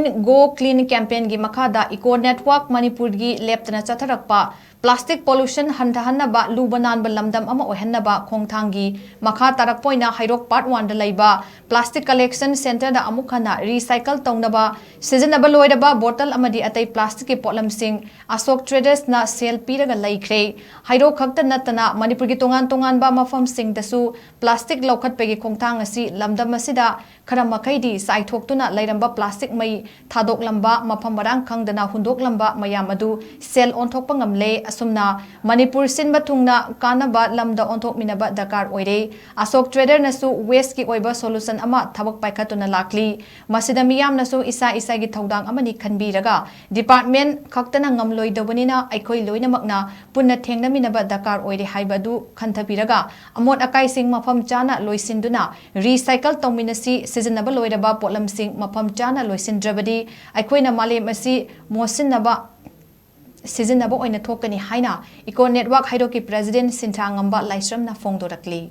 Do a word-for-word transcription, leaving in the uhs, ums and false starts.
Go Clean campaignꯒꯤ ꯃꯈꯥꯗ Eco Network ꯃꯅꯤꯄꯨꯔꯒꯤ ꯂꯦꯞꯇꯅ ꯆꯠꯊꯔꯛꯄ plastic pollution ꯍꯟꯊꯍꯟꯅꯕ ꯂꯨꯕ ꯅꯥꯟꯕ ꯂꯝꯗꯝ ꯑꯃ ꯑꯣꯏꯍꯟꯅꯕ ꯈꯣꯡꯊꯥꯡꯒꯤ ꯃꯈꯥ ꯇꯥꯔꯛꯄ ꯑꯣꯏꯅ ꯍꯩꯔꯣꯛ Part Oneꯗ ꯂꯩꯕ plastic collection centreꯗ ꯑꯃꯨꯛ ꯍꯟꯅ recycle ꯇꯧꯅꯕ ꯁꯤꯖꯤꯟꯅꯕ ꯂꯣꯏꯔꯕ bottle ꯑꯃꯗꯤ ꯑꯇꯩ plasticꯀꯤ ꯄꯣꯠꯂꯝꯁꯤꯡ ꯑꯁꯣꯛ Tradersꯅ sale ꯄꯤꯔꯒ ꯂꯩꯈ꯭ꯔꯦ꯫ ꯍꯩꯔꯣꯛ ꯈꯛꯇ ꯅꯠꯇꯅ ꯃꯅꯤꯄꯨꯔꯒꯤ ꯇꯣꯉꯥꯟ ꯇꯣꯉꯥꯟꯕ ꯃꯐꯝꯁꯤꯡꯗꯁꯨ plastic ꯂꯧꯈꯠꯄꯒꯤ ꯈꯣꯡꯊꯥꯡ ꯑꯁꯤ ꯂꯝꯗꯝ ꯑꯁꯤꯗ ꯈꯔ ꯃꯈꯩꯗꯤ ꯆꯥꯏꯊꯣꯛꯇꯨꯅ ꯂꯩꯔꯝꯕ plastic ꯃꯩ ꯊꯥꯗꯣꯛꯂꯝꯕ, ꯃꯐꯝ ꯃꯔꯥꯡ ꯈꯪꯗꯅ ꯍꯨꯟꯗꯣꯛꯂꯝꯕ ꯃꯌꯥꯝ ꯑꯗꯨ sale ꯑꯣꯟꯊꯣꯛꯄ ꯉꯝꯂꯦ꯫ ꯑꯁꯨꯝꯅ ꯃꯅꯤꯄꯨꯔ ꯁꯤꯟꯕ ꯊꯨꯡꯅ ꯀꯥꯟꯅꯕ ꯂꯝꯗ ꯑꯣꯟꯊꯣꯛꯃꯤꯟꯅꯕ ꯗꯔꯀꯥꯔ ꯑꯣꯏꯔꯦ꯫ ꯑꯁꯣꯛ Traderꯅꯁꯨ wasteꯀꯤ ꯑꯣꯏꯕ solution ꯑꯃ ꯊꯕꯛ ꯄꯥꯏꯈꯠꯇꯨꯅ ꯂꯥꯛꯂꯤ꯫ ꯃꯁꯤꯗ ꯃꯤꯌꯥꯝꯅꯁꯨ ꯏꯁꯥ ꯏꯁꯥꯒꯤ ꯊꯧꯗꯥꯡ ꯑꯃꯅꯤ ꯈꯟꯕꯤꯔꯒ department ꯈꯛꯇꯅ ꯉꯝꯂꯣꯏꯗꯧꯕꯅꯤꯅ ꯑꯩꯈꯣꯏ ꯂꯣꯏꯅꯃꯛꯅ ꯄꯨꯟꯅ ꯊꯦꯡꯅꯃꯤꯟꯅꯕ ꯗꯔꯀꯥꯔ ꯑꯣꯏꯔꯦ ꯍꯥꯏꯕ ꯑꯗꯨ ꯈꯟꯊꯕꯤꯔꯒ ꯑꯃꯣꯠ ꯑꯀꯥꯏꯁꯤꯡ ꯃꯐꯝ ꯆꯥꯅ ꯂꯣꯏꯁꯤꯟꯗꯨꯅ recycle ꯇꯧꯃꯤꯟꯅꯁꯤ꯫ ꯁꯤꯖꯤꯟꯅꯕ ꯂꯣꯏꯔꯕ ꯄꯣꯠꯂꯝꯁꯤꯡ ꯃꯐꯝ ꯆꯥꯅ ꯂꯣꯏꯁꯤꯟꯗ꯭ꯔꯕꯗꯤ ꯑꯩꯈꯣꯏꯅ ꯃꯥꯂꯦꯝ ꯑꯁꯤ ꯃꯣꯠꯁꯤꯟꯅꯕ ꯁꯤꯖꯤꯟꯅꯕ ꯑꯣꯏꯅ ꯊꯣꯛꯀꯅꯤ ꯍꯥꯏꯅ Eco Network ꯍꯩꯔꯣꯛꯀꯤ President ꯁꯤꯟꯊꯥꯉꯝꯕ ꯂꯥꯏꯁ꯭ꯔꯝꯅ ꯐꯣꯡꯗꯣꯔꯛꯂꯤ꯫